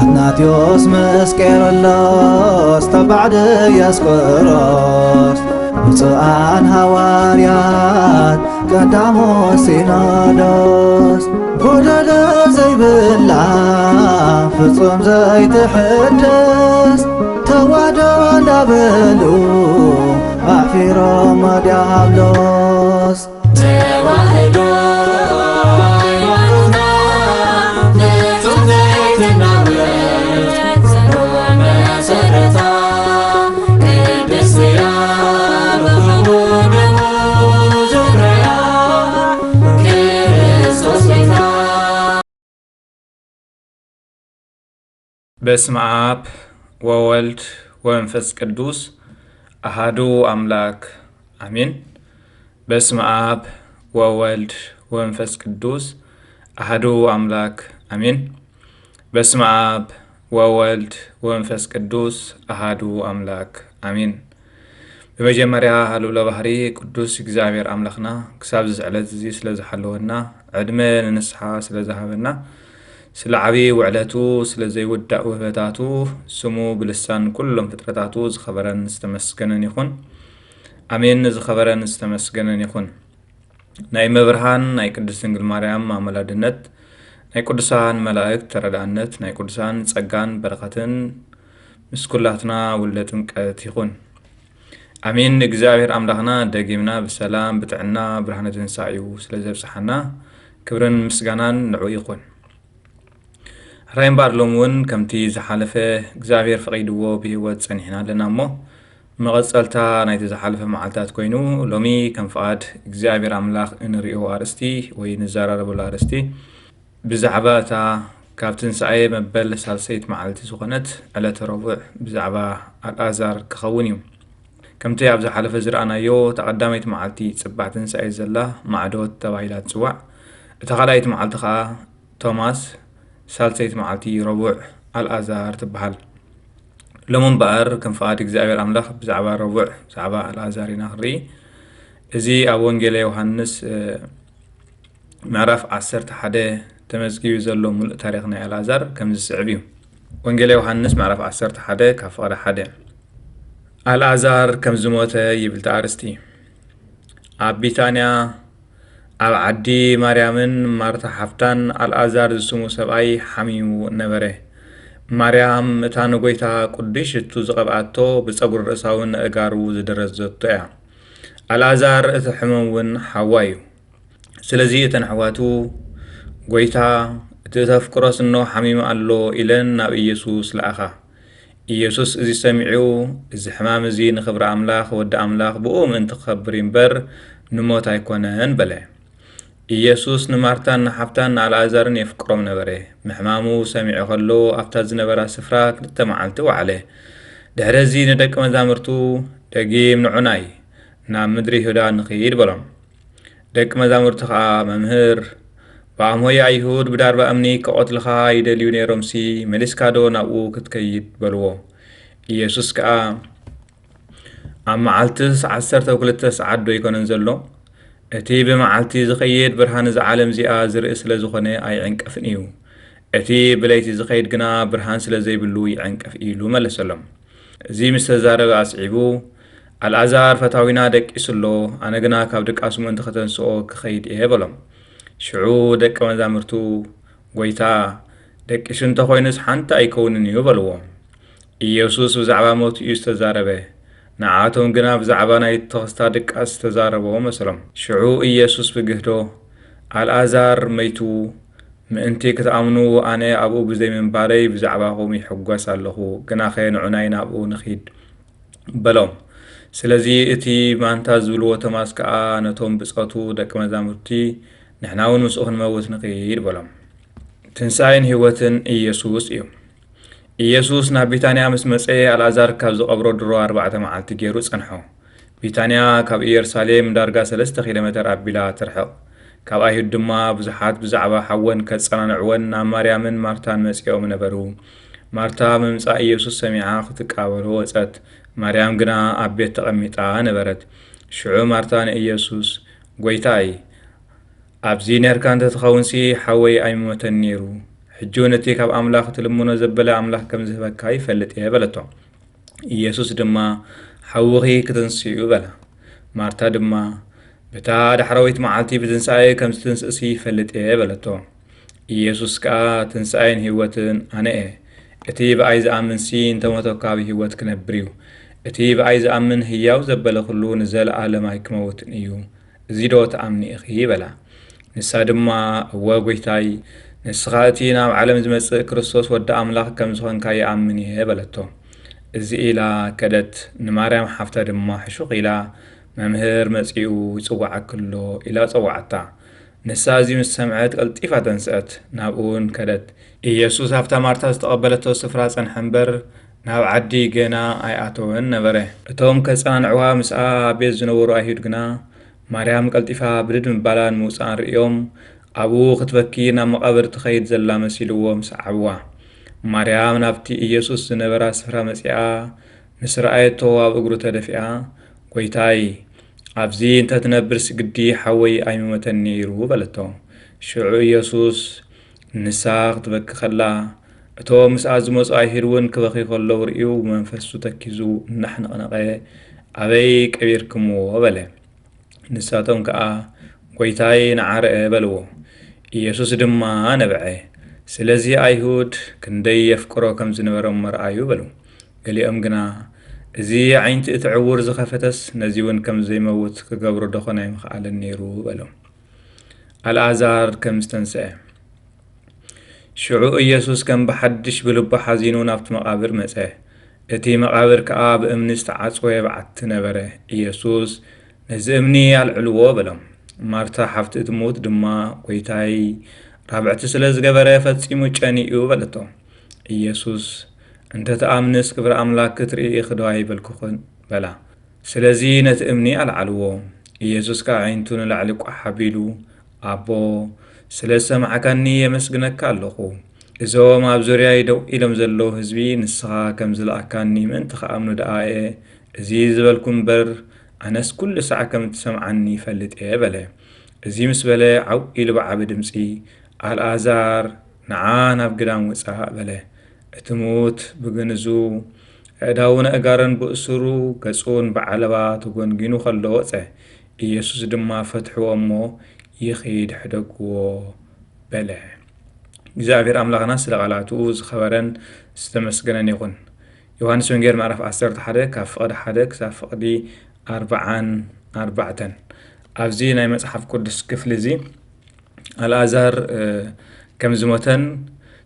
ኣትናቴዎስ ምስ ቄርሎስ ተባዕ ድያስቆሮስ፣ ብፁዓን ሃዋርያት ቀዳሞ ሲኖዶስ፣ ጎደሎ ዘይብላ ፍጹም ዘይትሕደስ ተዋህዶ እንዳበሉ ኣሕፊሮም ዲያብሎስ። ተዋህዶ ሃይማኖትና ፍጹም ዘይትናወጽ ጽኑዕ መሰረታ፣ ቅድስት እያ ብኽቡር ደሙ ዘፍረያ ክርስቶስ ቤታ። በስመ አብ ወወልድ ወመንፈስ ቅዱስ አሐዱ አምላክ አሜን። በስመ አብ ወወልድ ወመንፈስ ቅዱስ አሐዱ አምላክ አሜን። በስመ አብ ወወልድ ወመንፈስ ቅዱስ አሐዱ አምላክ አሜን። ብመጀመርያ ልዑለ ባህሪ ቅዱስ እግዚኣብሔር ኣምላኽና ክሳብ እዚ ዕለት እዚ ስለ ዝሓለወና፣ ዕድመ ንንስሓ ስለ ዝሃበና፣ ስለ ዓብዪ ውዕለቱ፣ ስለ ዘይውዳእ ውህበታቱ፣ ስሙ ብልሳን ኩሎም ፍጥረታቱ ዝኸበረን ዝተመስገነን ይኹን። ኣሜን። ዝኸበረን ዝተመስገነን ይኹን። ናይ እመብርሃን ናይ ቅድስት ድንግል ማርያም ኣመላድነት፣ ናይ ቅዱሳን መላእክት ተረዳእነት፣ ናይ ቅዱሳን ጸጋን በረኸትን ምስ ኩላትና ውልደ ጥምቀት ይኹን። ኣሜን። እግዚኣብሔር ኣምላኽና ደጊምና ብሰላም ብጥዕና ብርሃነ ትንሳኤኡ ስለ ዘብጽሓና ክብርን ምስጋናን ንዑ ይኹን። ሕራይ እምበኣር ሎም እውን ከምቲ ዝሓለፈ እግዚኣብሔር ፈቒድዎ ብህይወት ጸኒሕና ኣለና እሞ፣ መቐጸልታ ናይቲ ዝሓለፈ መዓልታት ኮይኑ፣ ሎሚ ከም ፍቓድ እግዚኣብሔር ኣምላኽ እንርእዮ ኣርእስቲ ወይ ንዘራረበሉ ኣርእስቲ ብዛዕባ እታ ካብ ትንሳኤ መበል ሳልሰይቲ መዓልቲ ዝኾነት ዕለተ ረቡዕ ብዛዕባ ኣልኣዛር ክኸውን እዩ። ከምቲ ኣብ ዝሓለፈ ዝረኣናዮ፣ እታ ቀዳመይቲ መዓልቲ ጽባሕ ትንሳኤ ዘላ ማዕዶት ተባሂላ ትጽዋዕ። እታ ካልኣይቲ መዓልቲ ኸኣ ቶማስ፣ ሳልሰይቲ መዓልቲ ረቡዕ ኣልኣዛር ትበሃል። ሎሚ እምበኣር ከም ፍቓድ እግዚኣብሔር ኣምላኽ ብዛዕባ ረቡዕ ብዛዕባ ኣልኣዛር ኢና ክንርኢ። እዚ ኣብ ወንጌለ ዮሃንስ፣ እ፣ ምዕራፍ ዓሰርተ ሓደ ተመዝጊቡ ዘሎ ምሉእ ታሪኽ ናይ ኣልኣዛር ከምዚ ዝስዕብ እዩ። ወንጌለ ዮሃንስ ምዕራፍ ዓሰርተ ሓደ ካብ ፍቕዲ ሓደ። ኣልኣዛር ከም ዝሞተ ይብል እቲ ኣርእስቲ። ኣብ ቢታንያ ኣብ ዓዲ ማርያምን ማርታ ሓፍታን ኣልኣዛር ዝስሙ ሰብኣይ ሓሚሙ ነበረ። ማርያም እታ ንጎይታ ቅዱስ ሽቱ ዝቐብኣቶ ብጸጉሪ ርእሳ እውን ንእጋሩ ዝደረዘቶ እያ። ኣልኣዛር እቲ ሕሙም እውን ሓዋ እዩ። ስለዚ እተን ኣሕዋቱ፣ "ጎይታ፣ እቲ እተፍቅሮ ስኖ ሓሚሙ ኣሎ" ኢለን ናብ ኢየሱስ ለኣኻ። ኢየሱስ እዚ ሰሚዑ፣ "እዚ ሕማም እዚ ንኽብሪ ኣምላኽ፣ ወዲ ኣምላኽ ብእኡ ምእንቲ ክኸብር እዩ እምበር፣ ንሞት ኣይኮነን" በለ። ኢየሱስ ንማርታን ንሓፍታን ንኣልኣዛርን የፍቅሮም ነበረ። ምሕማሙ ሰሚዑ ኸሎ፣ ኣብታ ዝነበራ ስፍራ ክልተ መዓልቲ ወዓለ። ድሕሪ እዚ ንደቂ መዛሙርቱ፣ "ደጊም ንዑናይ፣ ናብ ምድሪ ይሁዳ ንኺድ" በሎም። ደቂ መዛሙርቲ ኸኣ፣ "መምህር፣ ብኣምሆይ ኣይሁድ ብዳርባ እምኒ ክቐትልኻ ይደልዩ ነይሮምሲ፣ መሊስካዶ ናብኡ ክትከይድ?" በልዎ። ኢየሱስ ከኣ፣ "ኣብ መዓልትስ ዓሰርተ ክልተ ሰዓት ዶ ኣይኮነን ዘሎ? እቲ ብመዓልቲ ዝኸይድ ብርሃን እዛ ዓለም እዚኣ ዝርኢ ስለ ዝኾነ ኣይዕንቀፍን እዩ። እቲ ብለይቲ ዝኸይድ ግና ብርሃን ስለ ዘይብሉ ይዕንቀፍ" ኢሉ መለሰሎም። እዚ ምስ ተዛረበ ኣስዒቡ፣ "ኣልኣዛር ፈታዊና ደቂሱ ኣሎ፣ ኣነ ግና ካብ ድቃሱ ምእንቲ ከተንስኦ ክኸይድ እየ" በሎም። ሽዑ ደቂ መዛሙርቱ፣ "ጐይታ፣ ደቂሱ እንተ ኾይኑስ ሓንቲ ኣይከውንን እዩ" በልዎ። ኢየሱስ ብዛዕባ ሞቱ እዩ ዝተዛረበ፣ ንዓቶም ግና ብዛዕባ ናይ ተኸስታ ድቃስ ዝተዛረቦ መሰሎም። ሽዑ ኢየሱስ ብግህዶ፣ "ኣልኣዛር መይቱ፣ ምእንቲ ክትኣምኑ ኣነ ኣብኡ ብዘይ ምንባረይ ብዛዕባኹም ይሕጐስ ኣለኹ፣ ግናኸ ንዑናይ ናብኡ ንኺድ" በሎም። ስለዚ እቲ ማንታ ዝብልዎ ቶማስ ከኣ ነቶም ብጾቱ ደቂ መዛሙርቲ፣ "ንሕና እውን ምስኡ ክንመውት ንኺድ" በሎም። ትንሳኤን ህይወትን ኢየሱስ እዩ። ኢየሱስ ናብ ቢታንያ ምስ መጸ፣ ኣልኣዛር ካብ ዝቐብሮ ድሮ ኣርባዕተ መዓልቲ ገይሩ ጸንሖ። ቢታንያ ካብ ኢየሩሳሌም ዳርጋ ሰለስተ ኪሎ ሜተር ኣቢላ ትርሕቕ። ካብ ኣይሁድ ድማ ብዙሓት ብዛዕባ ሓወን ከጸናንዕወን ናብ ማርያምን ማርታን መጺኦም ነበሩ። ማርታ ምምጻእ ኢየሱስ ሰሚዓ ክትቃበሎ ወጸት፣ ማርያም ግና ኣብ ቤት ተቐሚጣ ነበረት። ሽዑ ማርታ ንኢየሱስ፣ "ጐይታይ፣ ኣብዚ ኔርካ እንተ ትኸውንሲ፣ ሓወይ ኣይምሞተን ነይሩ። ሕጂ እውን እቲ ካብ ኣምላኽ ትልምኖ ዘበለ ኣምላኽ ከም ዝህበካ ይፈልጥ እየ በለቶ። ኢየሱስ ድማ ሓውኺ ክትንስኡ በላ። ማርታ ድማ በታ ዳሕረወይቲ መዓልቲ ብትንሳኤ ከም ዝትንስእሲ ይፈልጥ እየ በለቶ። ኢየሱስ ከኣ ትንሳኤን ህይወትን ኣነ እየ። እቲ ብኣይ ዝኣምንሲ እንተሞተ እኳ ብህይወት ክነብር እዩ። እቲ ብኣይ ዝኣምን ህያው ዘበለ ኩሉ ንዘለኣለም ኣይክመውትን እዩ። እዚ ዶ ትኣምኒ ኢኺ? በላ። ንሳ ድማ እወ ጐይታይ፣ ንስኻ እቲ ናብ ዓለም ዝመጽእ ክርስቶስ ወዲ ኣምላኽ ከም ዝኾንካ ይኣምን እየ በለቶ። እዚ ኢላ ከደት። ንማርያም ሓፍታ ድማ ሕሹኽ ኢላ መምህር መጺኡ ይጽውዓኪ ኣሎ ኢላ ጸውዓታ። ንሳ እዚ ምስ ሰምዐት ቀልጢፋ ተንስአት፣ ናብኡ እውን ከደት። ኢየሱስ ኣብታ ማርታ ዝተቐበለቶ ስፍራ ጸንሐ እምበር ናብ ዓዲ ገና ኣይኣተወን ነበረ። እቶም ከጸናንዕዋ ምስኣ ኣብ ቤት ዝነበሩ ኣይሁድ ግና ማርያም ቀልጢፋ ብድድ ምባላን ምውጻኣን ርእዮም ኣብኡ ክትበኪ ናብ መቓብር ትኸይድ ዘላ መሲልዎም ሰዓብዋ። ማርያም ናብቲ ኢየሱስ ዝነበራ ስፍራ መጺኣ ምስ ረኣየቶ ኣብ እግሩ ተደፊኣ፣ ጐይታይ፣ ኣብዚ እንተ ትነብርሲ ግዲ ሓወይ ኣይምሞተን ነይሩ በለቶ። ሽዑ ኢየሱስ ንሳ ክትበኪ ከላ እቶም ምስኣ ዝመጹ ኣይሁድ እውን ክበኺ ከለዉ ርእዩ ብመንፈሱ ተኪዙ እናሕነቕነቐ ኣበይ ቀቢርክምዎ በለ። ንሳቶም ከኣ ጐይታይ ንዓ ርአ በልዎ። ኢየሱስ ድማ ነብዐ። ስለዚ ኣይሁድ ክንደይ የፍቅሮ ከም ዝነበሮም መርኣዩ በሉ። ገሊኦም ግና እዚ ኣዒንቲ እቲ ዕውር ዝኸፈተስ ነዚ እውን ከም ዘይመውት ክገብሮ ደኾን ኣይምኽኣለን ነይሩ በሉ። ኣልኣዛር ከም ዝተንስአ። ሽዑ ኢየሱስ ከም ብሓድሽ ብልቡ ሓዚኑ ናብቲ መቓብር መጸ። እቲ መቓብር ከኣ ብእምኒ ዝተዓጽወ በዓቲ ነበረ። ኢየሱስ ነዚ እምኒ ኣልዕልዎ በሎም። ማርታ ሓፍቲ እቲ ምዉት ድማ ጐይታይ ራብዕቲ ስለ ዝገበረ ፈጺሙ ጨኒኡ በለቶ። ኢየሱስ እንተ ትኣምንስ ክብሪ ኣምላክ ክትርኢ ኢኺ ዶ ኣይበልኩኽን በላ። ስለዚ ነቲ እምኒ ኣልዓልዎ። ኢየሱስ ከኣ ኣዒንቱ ንላዕሊ ቋሕ ኣቢሉ ኣቦ ስለ ዝሰማዕካኒ የመስግነካ ኣለኹ። እዞም ኣብ ዙርያይ ደው ኢሎም ዘለዉ ህዝቢ ንስኻ ከም ዝለኣካኒ ምእንቲ ክኣምኑ ደኣ እየ እዚ ዝበልኩ እምበር ኣነስ ኩሉ ሳዕ ከም እትሰምዓኒ ይፈልጥ እየ በለ። እዚ ምስ በለ ዓው ኢሉ ብዓቢ ድምጺ ኣልኣዛር ንዓ ናብ ግዳም ውጻእ በለ። እቲ ምዉት ብግንዙ ኣእዳውን ኣእጋረን ብእሱሩ ገጹን ብዓለባ ተጎንጊኑ ከሎ ወጸ። ኢየሱስ ድማ ፈትሕዎ እሞ ይኺድ ሕደግዎ በለ። እግዚኣብሔር ኣምላኽና ስለ ቃላቱ ዝኸበረን ዝተመስገነን ይኹን። ዮሃንስ ወንጌል ምዕራፍ ዓሰርተ ሓደ ካብ ፍቕዲ ሓደ ክሳብ ፍቕዲ ኣርብዓን ኣርባዕተን። ኣብዚ ናይ መጽሓፍ ቅዱስ ክፍሊ እዚ ኣልኣዛር ከም ዝሞተን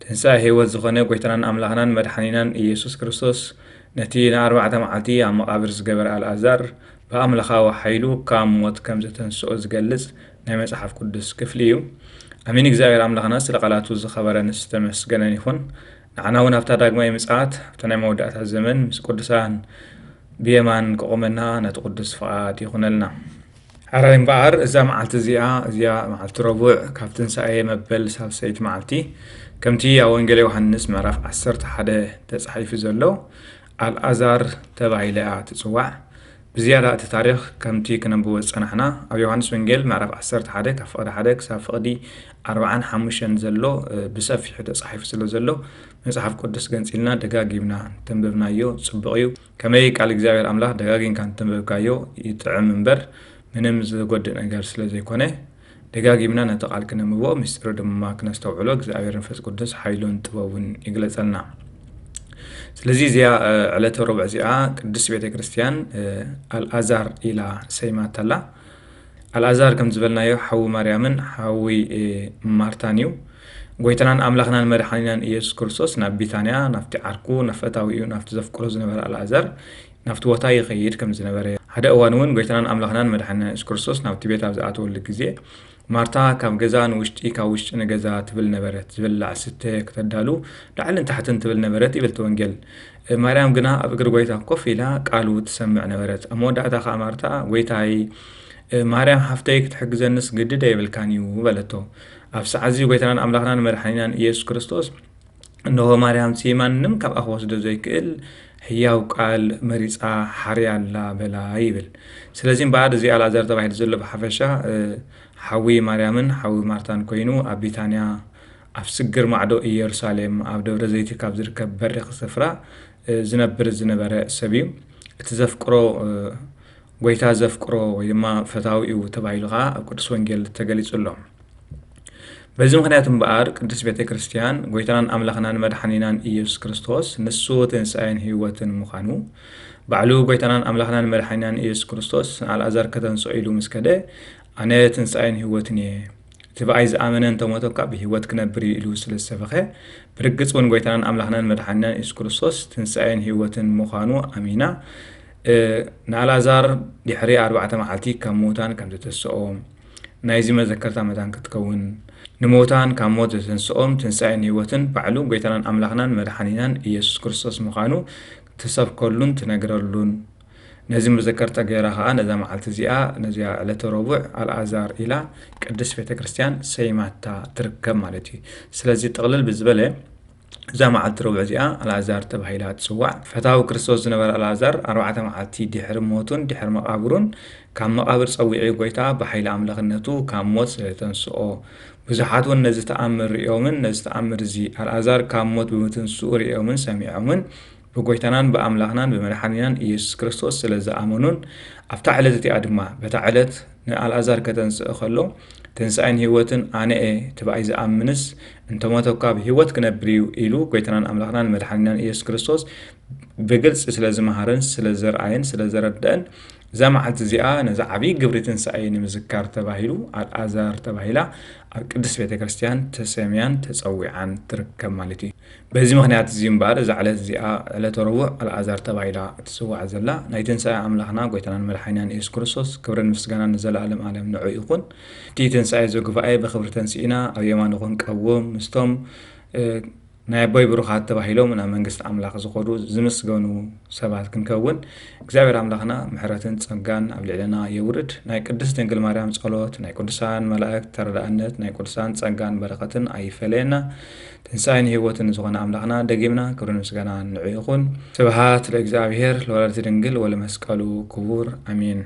ትንሳኤ ህይወት ዝኾነ ጎይታናን ኣምላኽናን መድሓኒናን ኢየሱስ ክርስቶስ ነቲ ንኣርባዕተ መዓልቲ ኣብ መቓብር ዝገበረ ኣልኣዛር ብኣምላኻዊ ሓይሉ ካብ ሞት ከም ዘተንስኦ ዝገልጽ ናይ መጽሓፍ ቅዱስ ክፍሊ እዩ። ኣሜን። እግዚኣብሔር ኣምላኽና ስለ ቃላቱ ዝኸበረን ዝተመስገነን ይኹን። ንዓና እውን ኣብታ ዳግማይ ምጽኣት ኣብታ ናይ መወዳእታ ዘመን ምስ ቅዱሳን ብየማን ክቖመና ነቲ ቅዱስ ፍቓድ ይኹነልና። ሕራይ እምበኣር እዛ መዓልቲ እዚኣ እዚኣ መዓልቲ ረቡዕ ካብ ትንሳኤ መበል ሳልሰይቲ መዓልቲ ከምቲ ኣብ ወንጌል ዮሃንስ ምዕራፍ ዓሰርተ ሓደ ተጻሒፉ ዘሎ ኣልኣዛር ተባሂላ እያ ትጽዋዕ። ብዝያዳ እቲ ታሪኽ ከምቲ ክነንብቦ ዝጸናሕና ኣብ ዮሃንስ ወንጌል ምዕራፍ ዓሰርተ ሓደ ካብ ፍቕዲ ሓደ ክሳብ ፍቕዲ ኣርባዓን ሓሙሽተን ዘሎ ብሰፊሑ ተጻሒፉ ስለ ዘሎ መጽሓፍ ቅዱስ ገንጺልና ደጋጊምና እንተንበብናዮ ጽቡቕ እዩ። ከመይ ቃል እግዚኣብሔር ኣምላኽ ደጋጊምካ እንተንበብካዮ ይጥዕም እምበር ምንም ዝጎድእ ነገር ስለ ዘይኮነ ደጋጊምና ነቲ ቃል ክነንብቦ ምስጢሩ ድማ ክነስተውዕሎ እግዚኣብሔር መንፈስ ቅዱስ ሓይሉን ጥበቡን ይግለጸልና። ስለዚ እዚኣ ዕለተ ረቡዕ እዚኣ ቅድስት ቤተ ክርስቲያን ኣልኣዛር ኢላ ሰይማታላ። ኣልኣዛር ከም ዝበልናዮ ሓዊ ማርያምን ሓዊ ማርታን እዩ። ጎይታናን ኣምላኽናን መድሓኒናን ኢየሱስ ክርስቶስ ናብ ቢታንያ ናብቲ ዓርኩ ናብ ፈታዊኡ ናብቲ ዘፍቅሮ ዝነበረ ኣልኣዛር ናብቲ ቦታ ይኸይድ ከም ዝነበረ ሓደ እዋን እውን ጎይታናን ኣምላኽናን መድሓኒና የሱስ ክርስቶስ ናብቲ ቤት ኣብ ዝኣተወሉ ግዜ ማርታ ካብ ገዛ ንውሽጢ ካብ ውሽጢ ንገዛ ትብል ነበረት። ዝብላዕ ስተ ክተዳሉ ላዕልን ታሕትን ትብል ነበረት ይብል እቲ ወንጌል። ማርያም ግና ኣብ እግሪ ጎይታ ኮፍ ኢላ ቃሉ ትሰምዕ ነበረት። ኣብ መወዳእታ ከኣ ማርታ ጎይታይ ማርያም ሓፍተይ ክትሕግዘንስ ግዲ ዶ የብልካን እዩ በለቶ። ኣብ ሰዓት እዚ ጎይታናን ኣምላኽናን መድሓኒናን ኢየሱስ ክርስቶስ እንሆ ማርያም ሲ ማንም ካብኣ ክወስዶ ዘይክእል ህያው ቃል መሪጻ ሓርያ ኣላ በላ ይብል። ስለዚ እምበኣር እዚ ኣልኣዛር ተባሂሉ ዘሎ ብሓፈሻ ሓዊ ማርያምን ሓዊ ማርታን ኮይኑ ኣብ ቢታንያ ኣብ ስግር ማዕዶ ኢየሩሳሌም ኣብ ደብረ ዘይቲ ካብ ዝርከብ በሪኽ ስፍራ ዝነብር ዝነበረ ሰብ እዩ። እቲ ዘፍቅሮ ጎይታ ዘፍቅሮ ወይ ድማ ፈታዊ እዩ ተባሂሉ ከዓ ኣብ ቅዱስ ወንጌል ተገሊጹ ኣሎ። በዚ ምኽንያት እምበኣር ቅድስት ቤተ ክርስቲያን ጎይታናን ኣምላኽናን መድሓኒናን ኢየሱስ ክርስቶስ ንሱ ትንሳኤን ህይወትን ምዃኑ ባዕሉ ጎይታናን ኣምላኽናን መድሓኒናን ኢየሱስ ክርስቶስ ንኣልኣዛር ከተንስኦ ኢሉ ምስ ከደ ኣነ ትንሳኤን ህይወትን እየ፣ እቲ ብኣይ ዝኣመነ እንተሞተ እኳ ብህይወት ክነብር እዩ ኢሉ ስለ ዝሰበኸ ብርግጽ እውን ጎይታናን ኣምላኽናን መድሓኒናን ኢየሱስ ክርስቶስ ትንሳኤን ህይወትን ምዃኑ ኣሚና ንኣልኣዛር ድሕሪ ኣርባዕተ መዓልቲ ካብ ምዉታን ከም ዘተስኦ ናይዚ መዘከርታ መታን ክትከውን ንሞታን ካብ ሞት ዘተንስኦም ትንሳኤን ህይወትን ባዕሉ ጎይታናን ኣምላኽናን መድሓኒናን ኢየሱስ ክርስቶስ ምዃኑ ትሰብከሉን ትነግረሉን ነዚ መዘከርታ ገይራ ከዓ ነዛ መዓልቲ እዚኣ ነዚኣ ዕለተ ረቡዕ ኣልኣዛር ኢላ ቅድስት ቤተ ክርስቲያን ሰይማታ ትርከብ ማለት እዩ። ስለዚ ጥቕልል ብዝበለ እዛ መዓልቲ ረቡዕ እዚኣ ኣልኣዛር ተባሂላ ትጽዋዕ። ፈታዊ ክርስቶስ ዝነበረ ኣልኣዛር ኣርባዕተ መዓልቲ ድሕሪ ሞቱን ድሕሪ መቓብሩን ካብ መቓብር ጸዊዑ ጎይታ ብሓይሊ ኣምላኽነቱ ካብ ሞት ስለ ዝተንስኦ ብዙሓት እውን ነዚ ተኣምር ርእዮምን ነዚ ተኣምር እዚ ኣልኣዛር ካብ ሞት ብምትንስኡ ርእዮምን ሰሚዖምን ብጎይታናን ብኣምላኽናን ብመድሓኒናን ኢየሱስ ክርስቶስ ስለ ዝኣመኑን ኣብታ ዕለት እቲኣ ድማ በታ ዕለት ንኣልኣዛር ከተንስእ ከሎ ትንሳኤን ህይወትን ኣነ እየ፣ እቲ ብኣይ ዝኣምንስ እንተሞተ እኳ ብህይወት ክነብር እዩ ኢሉ ጎይታናን ኣምላኽናን መድሓኒናን ኢየሱስ ክርስቶስ ብግልፂ ስለ ዝመሃረን ስለ ዘርኣየን ስለ ዘረደአን እዛ መዓልቲ እዚኣ ነዚ ዓብዪ ግብሪ ትንሳኤ ንምዝካር ተባሂሉ ኣልኣዛር ተባሂላ ኣብ ቅድስት ቤተ ክርስቲያን ተሰምያን ተጸዊዓን ትርከብ ማለት እዩ። በዚ ምኽንያት እዚ እምበኣር እዛ ዕለት እዚኣ ዕለተ ረቡዕ ኣልኣዛር ተባሂላ ትጽዋዕ ዘላ ናይ ትንሳኤ ኣምላኽና ጎይታናን መድሓኒናን ኢየሱስ ክርስቶስ ክብርን ምስጋናን ንዘለኣለም ኣለም ንዑ ይኹን። እቲ ትንሳኤ እዚ ጉባኤ ብኽብሪ ተንሲእና ኣብ የማኑ ክንቀውም ምስቶም ናይ ኣቦይ ብሩኻት ተባሂሎም ናብ መንግስቲ ኣምላኽ ዝኾዱ ዝምስገኑ ሰባት ክንከውን እግዚኣብሔር ኣምላኽና ምሕረትን ጸጋን ኣብ ልዕለና የውርድ። ናይ ቅድስት ድንግል ማርያም ጸሎት፣ ናይ ቅዱሳን መላእክት ተረዳእነት፣ ናይ ቅዱሳን ጸጋን በረኸትን ኣይፈለየና። ትንሳኤን ህይወትን ዝኾነ ኣምላኽና ደጊምና ክብርን ምስጋናን ንዑ ይኹን። ስብሃት ለእግዚኣብሔር ለወላዲተ ድንግል ወለመስቀሉ ክቡር ኣሜን።